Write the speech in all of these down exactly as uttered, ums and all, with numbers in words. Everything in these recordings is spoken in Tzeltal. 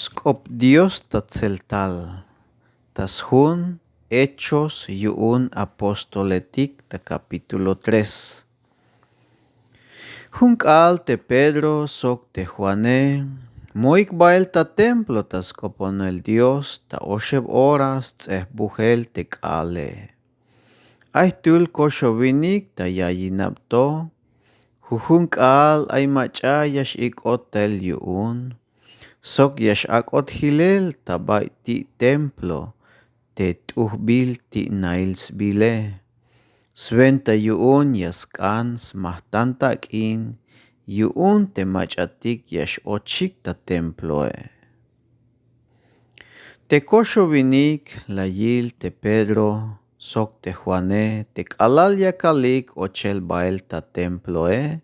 Sk'op dios ta tseltal. Ta sjun hechos yu'un apostoletik ta kapítulo tres. Jun k'aal te pedro sok te juane mo'ik bahel ta templo ta sk'oponel dios ta oxeb hora sts'ejbujel te k'aale. Ay jtul koxowinik ta yayinab to. Jujun k'aal ay mach'a ya x'ik'ot tel yu'un sok ya x'ak'ot jilel ta bay ti' templo te t'ujbil ti' nail sbile. Swenta yu'un ya sk'an smajtan tak'in yu'un te mach'atik ya x'ochik ta temploe. Te koxowinik la yil te pedro sok te juane te k'alal yakalik ochel bahel ta temploe.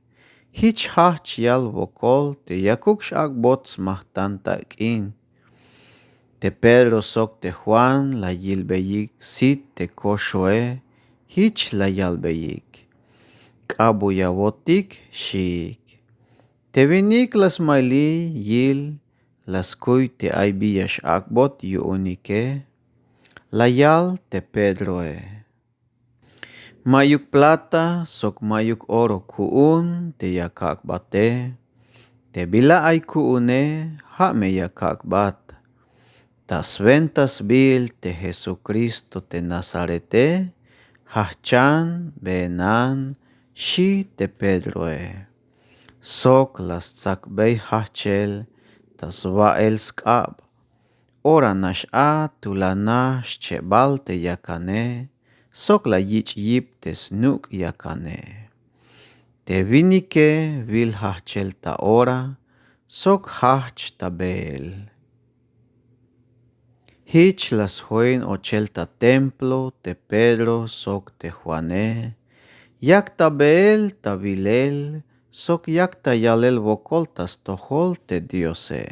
Jich jajch yal wokol te yakuk x'ak'bot smajtan tak'in. Te pedro sok te juan la yilbeyik sit te koxoe. Jich la yalbeyik, k'abuya wotik xiik. Te winik la smailiy yil la skuy te ay bi ya x'ak'bot yu'unike. La yal te pedroe, ma'yuk plata sok ma'yuk oro ku'un te ya kak'bate. Te bila ay ku'une ja' me ya kak'bat. Ta swenta sbiil te jesukristo te nazarete, jajchan beenan. Xi' te pedroe sok la stsakbey jajchel ta swa'el sk'ab. Ora nax a tulanaj xchebal te yakane sok la yich' yip te snuk' yakane. Te winike wil jajchel ta ora sok jajch ta beel. Jich la sjoin ochel ta templo te pedro sok te juane. Yak ta beel ta wilel sok yak ta yalel wokol ta stojol te diose.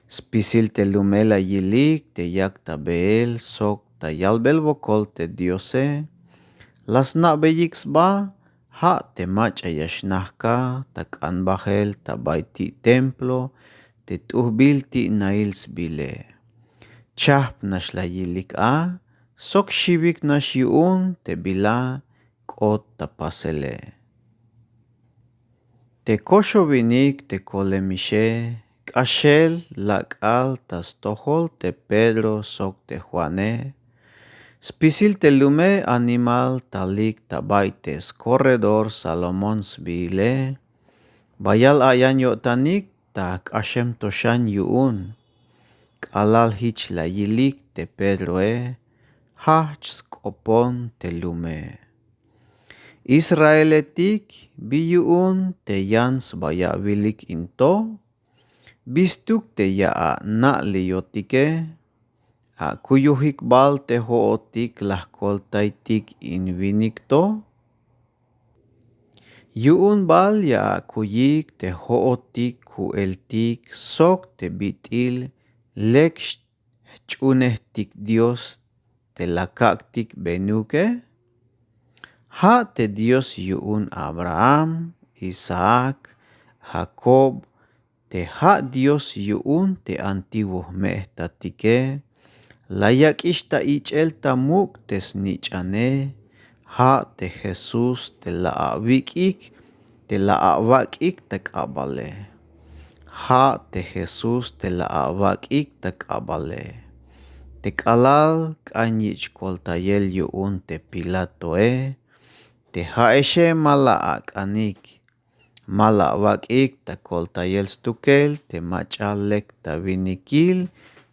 Spisil te lume la yilik te yak ta beel sok ta yalbel wokol te diose. La sna'beyik sba ja' te mach'a ya xnajka ta k'anbajel ta bay ti' templo te t'ujbil ti' nail sbile. Chajp nax la yilik a sok xiwik nax yu'un te bila k'ot ta pasele. Te koxowinik te kolemixe k'axel la k'al ta stojol te pedro sok te juane. Spisil te lume animal talik ta bay te skorredor salomón sbiile. Bayal ayan yo'tanik ta jk'axem to xan yu'un. K'alal jich la yilik te pedroe jajch sk'opon te lume. Israeletik, bi yu'un te yan sba ya awilik in to? Bi stuk te ya ana'liyotike? Akuyojik bal te jo'otik la jkoltaytik in winik to? Yu'un bal ya akuyik te jo'otik ku'eltik sok te bit'il lek jch'uunejtik dios te la kak'tik benuke? Ja' te dios yu'un abraham, isaac, jakob, te ja' dios yu'un te antiguo jme'jtatike. La yak'ix ta ich'el ta muk' te snich'ane. Ja' te jesús te la awik'ik te la awak'ik ta k'abale. Ja' te jesús te la awak'ik ta k'abale. Te k'alal k'an yich' koltayel yu'un te pilatoe, te ja'exe ma la ak'anik. Ma la awak'ik ta koltayel stukel te mach'a lek ta winikil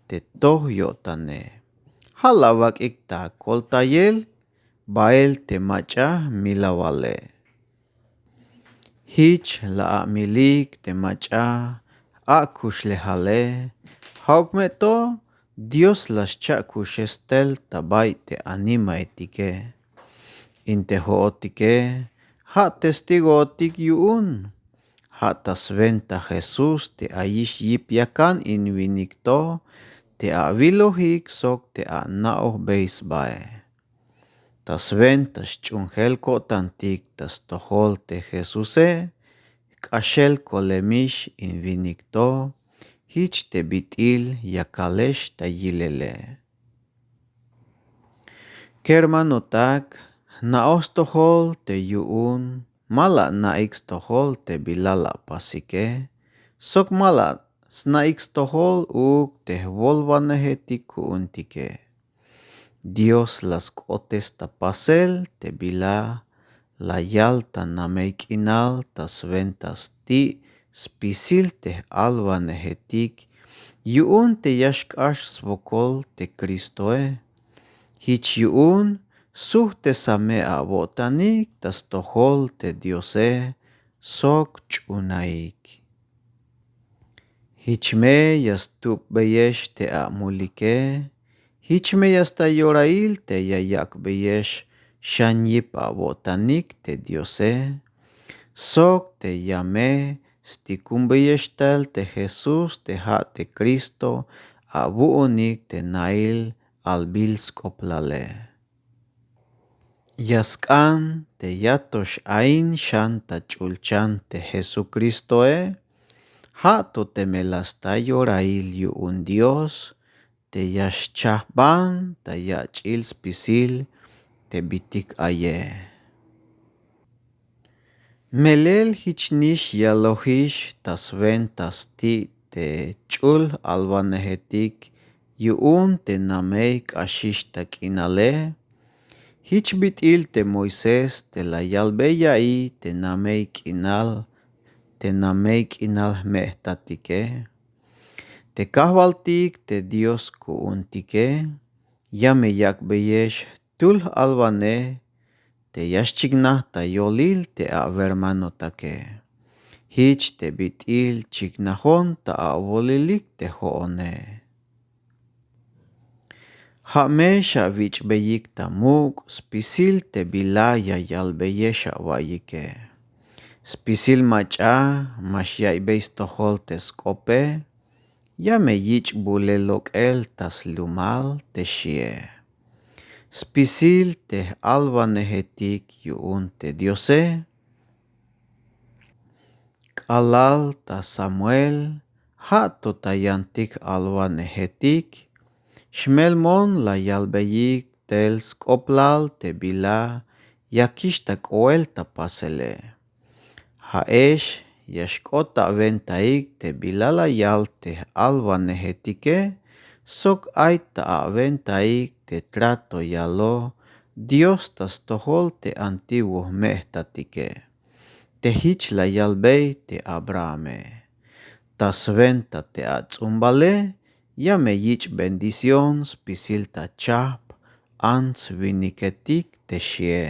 te toj yo'tane. Ja' la awak'ik ta koltayel bael te mach'a milawale. Jich la amilik te mach'a akuxlejale. Ja'uk me to dios la xcha'kuxes tel ta bay te animaetike. In te jo'otike ja' testigootik yu'un. Ja' ta swenta jesús te ayix yip yakan in winik to te awilojik sok te ana'ojbey sbae. Ta swenta xch'uunjel ko'tantik ta stojol te jesuse. Jk'axel kolemix in winik to. jich te bit'il ya kalex ta yilele. Kermanotak, jna'oj stojol te yu'un ma la ana'ik stojol te bila la apasike, sok ma la sna'ik stojol uuk te jwolwanejetik ku'untike. Dios la sk'otes ta pasel te bila la yal ta namey k'inal ta swenta sti' spisil te j-alwanejetik yu'un te ya xk'ax swokol te Cristoe. Jich yu'un sujtesame awo'tanik ta stojol te Diose sok ch'uunaik. Jich me ya stupbeyex te amulike, jich me ya sta yorail te ya yak'beyex xan yip awo'tanik te Diose, sok te ya me stikunbeyex tal te Jesús te ja' te Cristo awu'unik te nail albil sk'oplale. Ya sk'an te ya to x-ain xan ta ch'ulchan te Jesucristoe, ja' to teme la sta yorail yu'un Dios te ya xchajban ta yach'il spisil te bitik aye. Melel jich nix yalojix ta swenta sti' te ch'ul j-alwanejetik yu'un te namey k'axix ta k'inale. Jich bit'il te Moisés te la yalbey ya'iy te namey k'inal, te namey k'inal jme'jtatike. Te kajwaltik te Dios ku'untike ya me yak'beyex jtul j-alwanej te ya xchiknaj ta yolil te awermanotake. Jich te bit'il chiknajon ta awolilik te jo'one. Ja' me xawich'beyik ta muk' spisil te bila ya yalbeyex awa'iyike. Spisil mach'a ma xya'iybey stojol te sk'ope, ya me yich' bulel lok'el ta slumal te xie. Spisil te j-alwanejetik yu'un te Diose. K'alal ta Samuel, ja' to ta yantik j-alwanejetik, xmelmon la yalbeyik tel sk'oplal te bila yakix ta k'oel ta pasele. Ja'ex ya xk'ot ta awentaik te bila la yal te j-alwanejetike, sok ay ta awentaik te trato yaloj Dios ta stojol te antiguo jme'jtatike. Te jich la yalbey te Abrahame: Ta swenta te ats'umbale ya me yich' bendición spisil ta chajp ants winiketik te xie.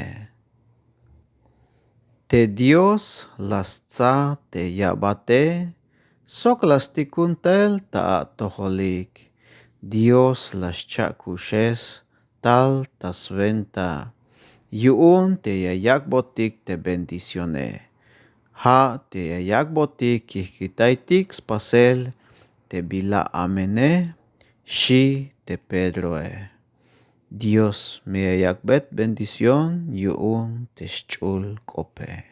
Te Dios la stsa te yabate, sok la stikun tel ta atojolik. Dios la xcha'kuxes tal ta swenta yu'un te ya yak'botik te bendicione. Ja' te ya yak'botik kijkitaytik spasel te bila amene, xi' te Pedroe. Dios me ya yak'bey bendición yu'un te xch'ul k'ope.